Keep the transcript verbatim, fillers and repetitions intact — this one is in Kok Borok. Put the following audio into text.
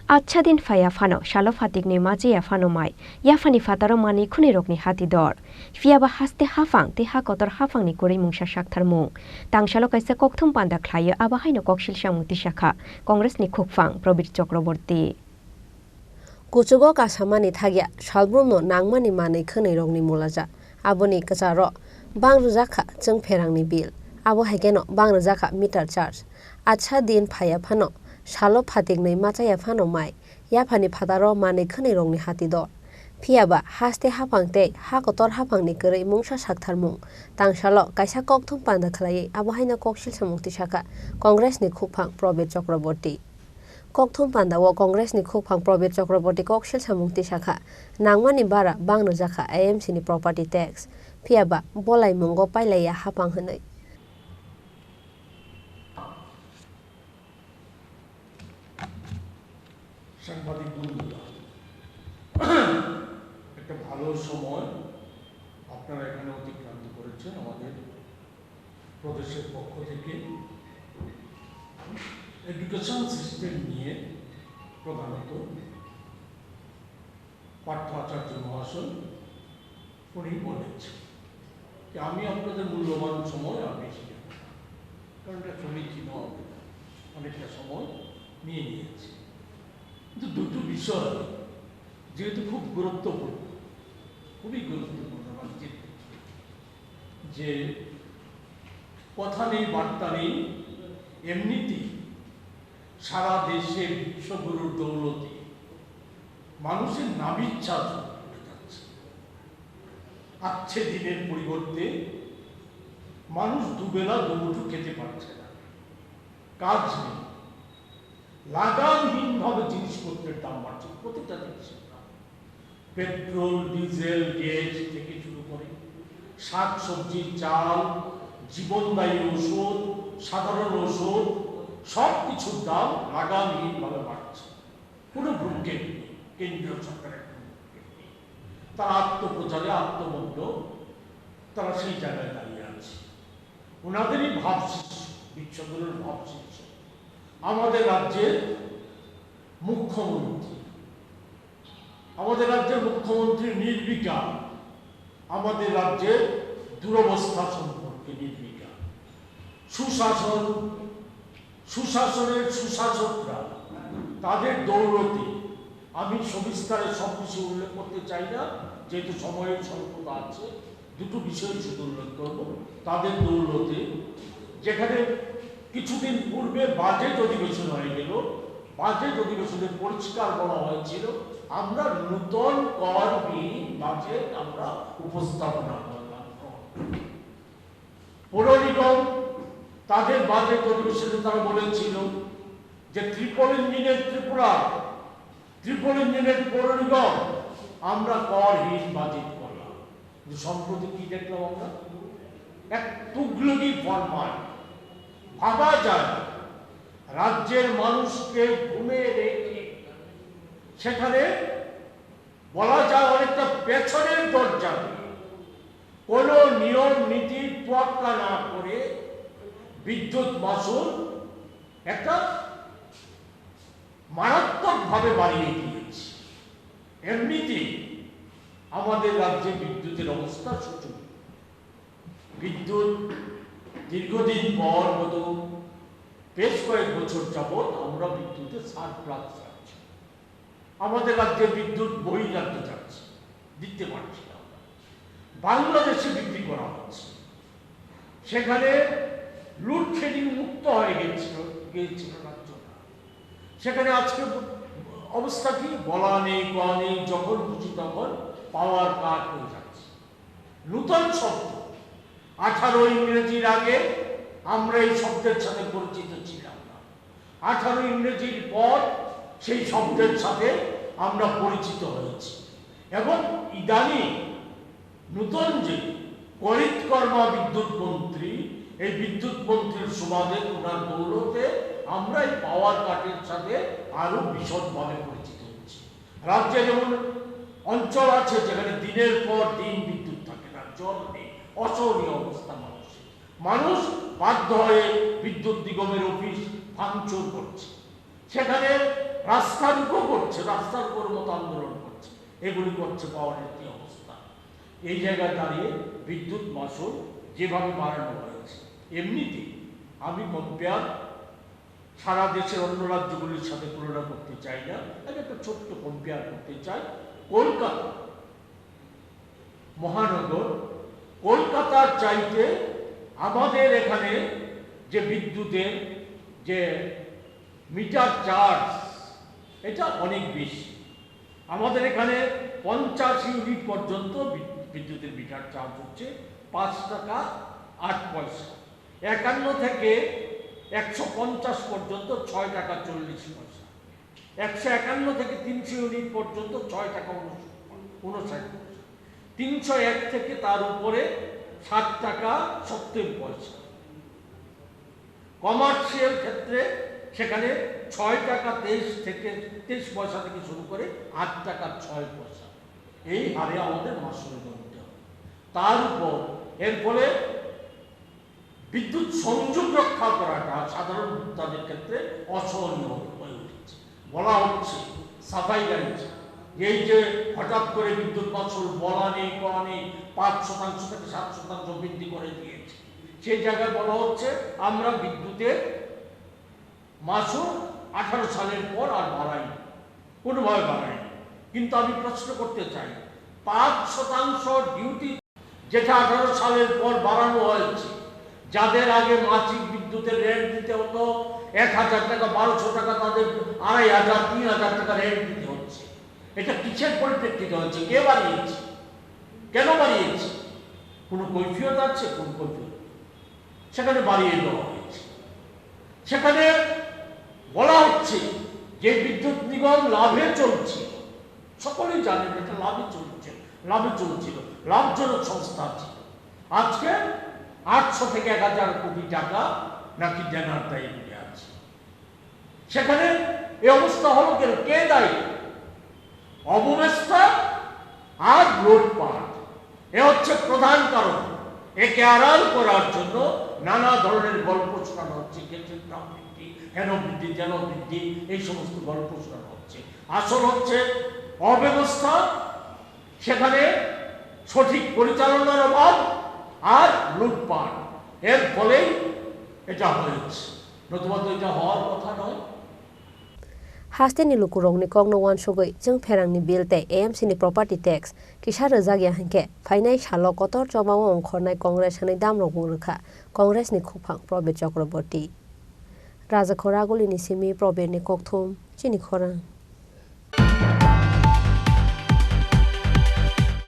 Acha din phaiya phano, salo phatikni ma chaya phano mai, yaphani phataro manwi khwnwirokni hati dor. Phiyaba haste haphang tei ha kotor haphangni kwrwi mungsa saktharmung. Tangsalo kaisa kokthum panda khlaio, abo haino koksil samung tisakha Congressni khukphang Prabir Chakraborty. Kuchugo kasamani thagya, salbrumno nangmani manwi khwnwirokni mulaja. Aboni kwcharo bang rwjakha chwng pherangni bill. Abo hai kheno bang rwjakha meter charge. Acha din phaiya phano, salo phatiknwi ma chaya phano mai, yaphani phataro manwi khwnwirokni hati dor. Phiyaba haste haphang tei ha kotor haphangni kwrwi mungsa saktharmung. Tangsalo kaisa kokthum panda khlaiwi abo haino koksil samung tisakha Congressni khukphang Prabir Chakraborty. Kokthum pandao Congressni khukphang Prabir Chakraborty koksil samung tisakha, nangmani bara bang rwjakha A M C ni property tax, phiyaba bo laimungo pailaiya haphang hwnwi. সাংবাদিক বন্ধুরা, একটা ভালো সময় আপনারা এখানে অতিক্রান্ত করেছেন। আমাদের প্রদেশের পক্ষ থেকে এডুকেশন সিস্টেম নিয়ে প্রধানত পার্থ আচার্য মহাশয় উনি বলেছেন যে, "আমি আপনাদের মূল্যবান সময় আর বেশি নেব না, কারণ এটা সমীচীন হবে না, অনেকটা সময় নিয়ে নিয়েছি।" কিন্তু দুটো বিষয় যেহেতু খুব গুরুত্বপূর্ণ, খুবই গুরুত্বপূর্ণ রাজ্যের ক্ষেত্রে, যে কথা নেই বার্তা নেই, এমনিতেই সারা দেশে বিশ্বগুরুর দৌলতে মানুষের নাভিচ্ছাদ উঠে যাচ্ছে। আচ্ছে দিনের পরিবর্তে মানুষ দুবেলা দুমুঠো খেতে পারছে না, কাজ নেই, লাগামহীনভাবে জিনিসপত্রের দাম বাড়ছে, প্রতিটা জিনিসের দাম। পেট্রোল, ডিজেল, গ্যাস থেকে শুরু করে শাকসবজি, চাল, জীবনদায়ী ওষুধ, সাধারণ ওষুধ, সব কিছুর দাম লাগামহীনভাবে বাড়ছে। কোনো ভ্রূক্ষেপ নেই, কেন্দ্রীয় সরকারের কোনো ভ্রূক্ষেপ নেই। তারা আত্মপ্রচারে আত্মমগ্ন, তারা সেই জায়গায় দাঁড়িয়ে আছে। ওনাদেরই ভাবশিষ্য, বিশ্বগুরুর ভাবশিষ্য আমাদের রাজ্যের মুখ্যমন্ত্রী। আমাদের রাজ্যের মুখ্যমন্ত্রী নির্বিকার আমাদের রাজ্যের দুরবস্থা সম্পর্কে নির্বিকার। সুশাসন, সুশাসনের সুশাসকরা, তাদের দৌলতে আমি সবিস্তারে সব কিছু উল্লেখ করতে চাই না, যেহেতু সময়ের স্বল্পতা আছে। দুটো বিষয় শুধু উল্লেখ করব। তাদের দৌলতে যেখানে কিছুদিন পূর্বে বাজেট অধিবেশন হয়ে গেল, বাজেট অধিবেশনে পরিষ্কার বলা হয়েছিল, আমরা নূতন কর বিহীন বাজেট আমরা উপস্থাপনা করলাম। পৌর নিগম তাদের বাজেট অধিবেশনে তারা বলেছিল যে ট্রিপল ইঞ্জিনের ত্রিপুরা, ট্রিপল ইঞ্জিনের পৌর নিগম, আমরা করহীন বাজেট করলাম। কিন্তু সম্প্রতি কি দেখলাম আমরা? এক তুগলকি ফরমান। ভাবা যায়, রাজ্যের মানুষকে ঘুমে রেখে সেখানে বলা যায় অনেকটা পেছনের দরজা দিয়ে, কোনো নিয়ম নীতির তোয়াক্কা না করে বিদ্যুৎ মাশুল একটা মারাত্মকভাবে বাড়িয়ে দিয়েছে। এমনিতেই আমাদের রাজ্যে বিদ্যুতের অবস্থা শোচনীয়। বিদ্যুৎ দীর্ঘদিন পর, গত বেশ কয়েক বছর যাবৎ আমরা বিদ্যুতে সারপ্লাস রাখছি। আমাদের রাজ্যে বিদ্যুৎ বহিরাজ্যে যাচ্ছে, দিতে পারছি না আমরা। বাংলাদেশে বিক্রি করা হচ্ছে। সেখানে লোডশেডিং মুক্ত হয়ে গেছিল, গিয়েছিল রাজ্যটা। সেখানে আজকে অবস্থা কি? বলা নেই, কওয়া নেই, যখন খুশি তখন পাওয়ার কাট হয়ে যাচ্ছে। নূতন শব্দ, আঠারো ইংরেজির আগে আমরা এই শব্দের সাথে পরিচিত ছিলাম না। আঠারো ইংরেজির পর সেই শব্দের সাথে আমরা পরিচিত হয়েছি এবং ইদানীং নূতন যে করিতকর্মা বিদ্যুৎ মন্ত্রী, এই বিদ্যুৎ মন্ত্রীর সুবাদে, ওনার দৌলতে আমরা এই পাওয়ার কাটের সাথে আরো বিশদভাবে পরিচিত হচ্ছি। রাজ্যে যেমন অঞ্চল আছে যেখানে দিনের পর দিন বিদ্যুৎ থাকে না, জল নেই, অসহনীয় অবস্থা মানুষের। মানুষ বাধ্য হয়ে বিদ্যুৎ নিগমের অফিস ভাঙচুর করছে। সেখানে রাস্তার উপর করছে, রাস্তার উপর মতো আন্দোলন করছে, এগুলি করছে পাওয়ারের কি অবস্থা। এই জায়গায় দাঁড়িয়ে বিদ্যুৎ মাশুল যেভাবে বাড়ানো হয়েছে, এমনিতেই আমি কম্পেয়ার সারা দেশের অন্য রাজ্যগুলির সাথে তুলনা করতে চাই না, আমি একটা ছোট্ট কম্পেয়ার করতে চাই। কলকাতা মহানগর, কলকাতার চাইতে আমাদের এখানে যে বিদ্যুতের যে মিটার চার্জ, এটা অনেক বেশি। আমাদের এখানে পঞ্চাশ ইউনিট পর্যন্ত বি-, বিদ্যুতের মিটার চার্জ হচ্ছে পাঁচ টাকা আট পয়সা, একান্ন থেকে একশো পঞ্চাশ পর্যন্ত ছয় টাকা চল্লিশ পয়সা, একশো একান্ন থেকে তিনশো ইউনিট পর্যন্ত ছয় টাকা ঊনষাট পয়সা, তিনশো এক থেকে তার উপরে সাত টাকা সত্তর পয়সা। কমার্শিয়াল ক্ষেত্রে সেখানে ছয় টাকা তেইশ থেকে, তেইশ পয়সা থেকে শুরু করে আট টাকা ছয় পয়সা, এই হারে আমাদের মাশুল গুনতে হবে। তার উপর এর ফলে বিদ্যুৎ সংযোগ রক্ষা করাটা সাধারণ ভোক্তাদের ক্ষেত্রে অসহনীয় হয়ে উঠেছে। বলা হচ্ছে সাফাইগঞ্জ, এই যে হঠাৎ করে বিদ্যুৎ মাশুল বলা নেই, কওয়া নেই, পাঁচ শতাংশ থেকে সাত শতাংশ বৃদ্ধি করে দিয়েছে, সেই জায়গায় বলা হচ্ছে আমরা বিদ্যুতের মাশুল আঠারো সালের পর আর বাড়ায়নি, কোনোভাবে বাড়ায়নি। কিন্তু আমি প্রশ্ন করতে চাই, পাঁচ শতাংশ ডিউটি যেটা আঠারো সালের পর বাড়ানো হয়েছে, যাদের আগে মাসিক বিদ্যুতের রেন্ট দিতে হতো এক হাজার টাকা, বারোশো টাকা, তাদের আড়াই হাজার, তিন হাজার টাকা রেন্ট দিতে হচ্ছে। এটা কিসের পরিপ্রেক্ষিতে হচ্ছে? কে বাড়িয়েছে? কেন বাড়িয়েছে? কোনো কৈফিয়ত আছে? কোনো কৈফিয়ত নেই। সেখানে বাড়িয়ে দেওয়া হয়েছে। সেখানে বলা হচ্ছে যে বিদ্যুৎ নিগম লাভে চলছে, সকলেই জানেন এটা লাভে চলছে, লাভে চলছিল, লাভজনক সংস্থা ছিল। আজকে আটশো থেকে এক হাজার কোটি টাকা নাকি দেনার দায়ে পড়ে আছে। সেখানে এই অবস্থা হলো কেন? কে দায়ী? অব্যবস্থা আর লুটপাট, এ হচ্ছে প্রধান কারণ। একে আড়াল করার জন্য নানা ধরনের গল্প শোনানো হচ্ছে, কেন্দ্রের দাম বৃদ্ধি, হেন বৃদ্ধি, তেন বৃদ্ধি, এই সমস্ত গল্প শোনানো হচ্ছে। আসল হচ্ছে অব্যবস্থা, সেখানে সঠিক পরিচালনার অভাব আর লুটপাট, এর ফলেই এটা হয়েছে, নতুবা তো এটা হওয়ার কথা নয়। Hasteni lukurokni kokno uansugwi chwng pherangni bill tei A M C ni property tax kisa rwjak ya hinkhe phainai salo kotor chobao ongkhornai Congress hwnwi damrokbo rwkha Congress ni khukphang Probir Chakraborty. Rajakhor Agulini simi Probirni kokthum chini khorang.